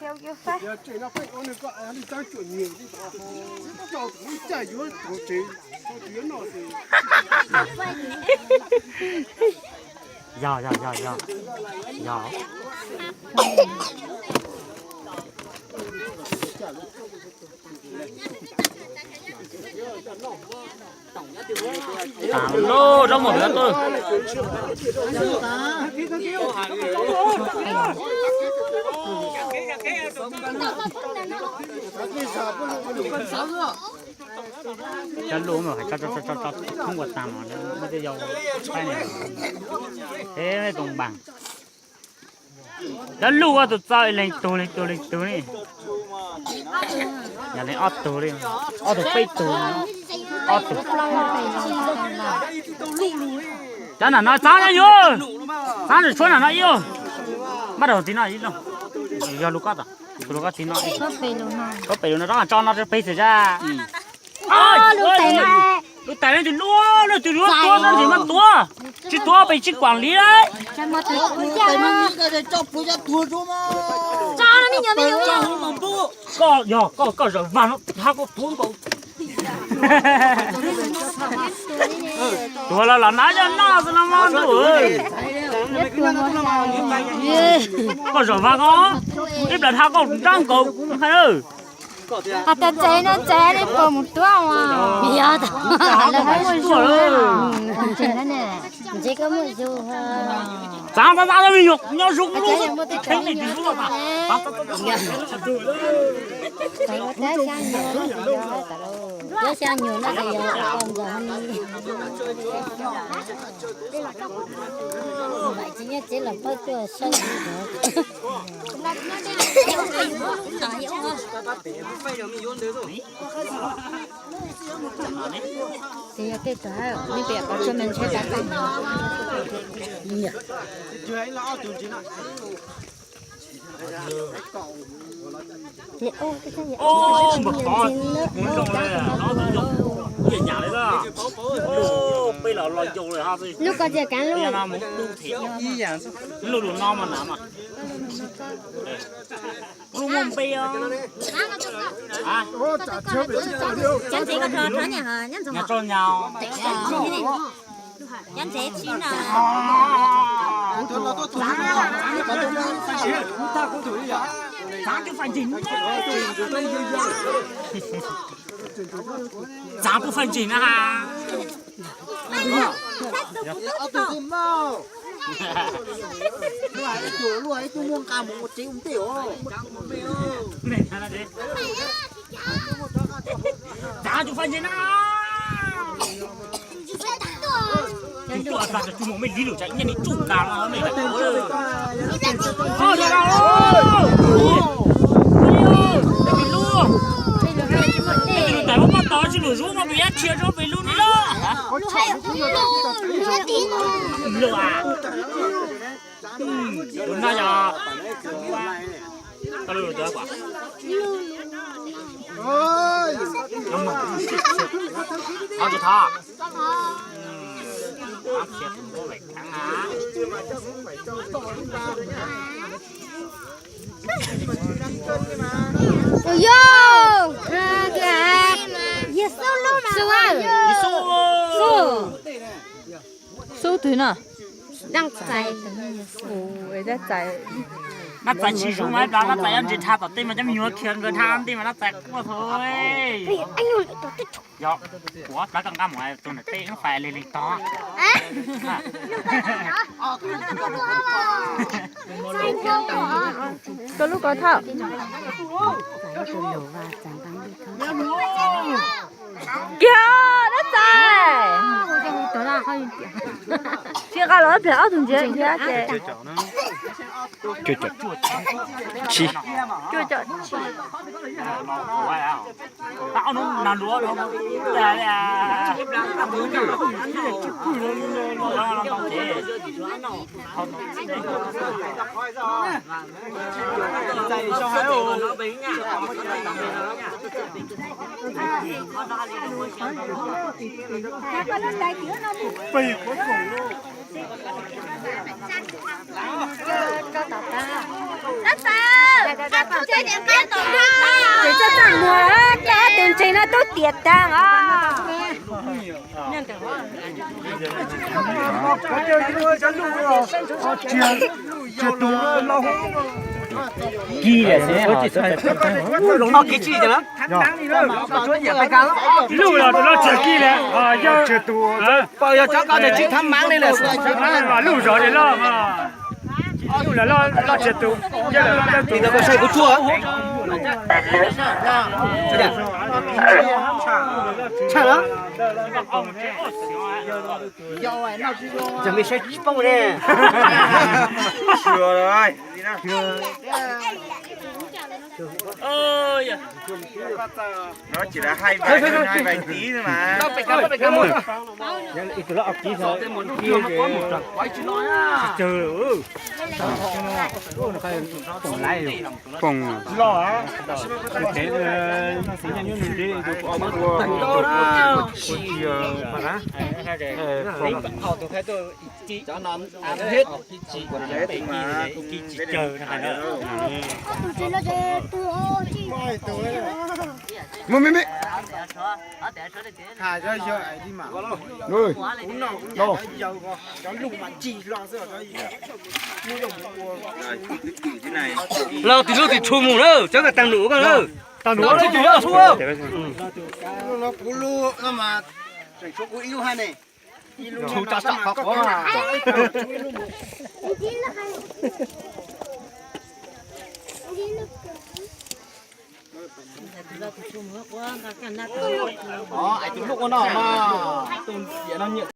Yog, yog, yog, yog. Yog. Lub zaub mos pem tuaj. Cov lus mas tso tso tso tso thoob ua tag mas muaj tej yau saib ne. Peb koom npaas. Cov lus ua tus txaus leej tug leej tug leej tug ne. Yog leej ob tug li, ob tug peb tug, ob tug. Cov nram no txav no yus, txav nram tshuab nram no ib, npaj rau tiv no ib lub. Yog lus koj tas, lus koj tiv no, koj pem lus no, tso no pem xwm zaj. Lub tais no tus lub, lub tus lub tuab no ntsis mas tuab, tsis tuab pes tsis kuam li lauj. Koj yog koj, koj zaum vag no hab koj tuag nkaus. Tuag los los nab coj noj xwb no mas ntuj. Koj zaum vag ko, ib plam dhau koj nrab nkaus hais. Has tas txais no txais li puas mus tuab mas. Yog, lawv muaj zug. Ntse koj muaj zug. Txav txav txav, me nyuam nyob zoo lub, txheeb li tis lub. Nyob xya nyuam no ces yog ua nkaus ni. Tsis nyob tsev los pab tuaj saib. Ces yog tej tug, nej pem qhov tsua me ntsheb tav tag. Npawg tod, mus zoo li ob tug yau, ib yam li lawm. Peb los los yau lawm hos. Lub ko tias kav lub no mus tu them. Lub lus no mas nav mas. Lub muaj npe os. Nyob ntsev tsis na. Txav cov fais ntseeg. Txav cov fais ntseeg na. Ob tug twb maj. Luaj ib tug, luaj ib tug muaj nqa mus ua tsev ua ntej os. Txav cov fais ntseeg na. Tus tuaj tag tsuas mus me li lus tsam nyiaj li tsuj nkas no me. Tais muab paj tod tsis lus zub no peb yab rhia rau peb lub ni lawm. Lus a, lus no yog tau lus tau. Thov tus thov. Tus yau, yog Xub, Xub, Xub twg no? Dab Txais. Dab Txais tsis zoo mas, Dab Txais yuav ntses dhau tom tej mas cov me nyuam khiav nkawd dhau tej mas Dab Txais quaj thaum. Yog, ua plaub koj nqa mus tus ntawm tej fais li li tod. Koj lub ko thauj. Kiag Dab Txais. Tsis nqa los ib pliag ob tug ntsia kiag ces. Cuaj caum tsib. Cuaj caum tsib. Ces txaj txaj muag, koj tus ntses no twb tiam tag os. Kis li, kis li. Luj los tus loj tsis kis li, yog, yog tsis thab mav li lawm, luj zov li loj, luj los loj tsis tus, yog lawm loj tus. Tshaj los? Cov me saib tsis paub ne. Nó chỉ là hai vài, hai vài tí thôi mà. Pom. Mus me me. Los tim lub tim tshu mus na, cov tag num ko na. Tag num. Tus loj tus tshuaj mus quab nqa kaj nab. Tus loj no mas tus tiam no nyiam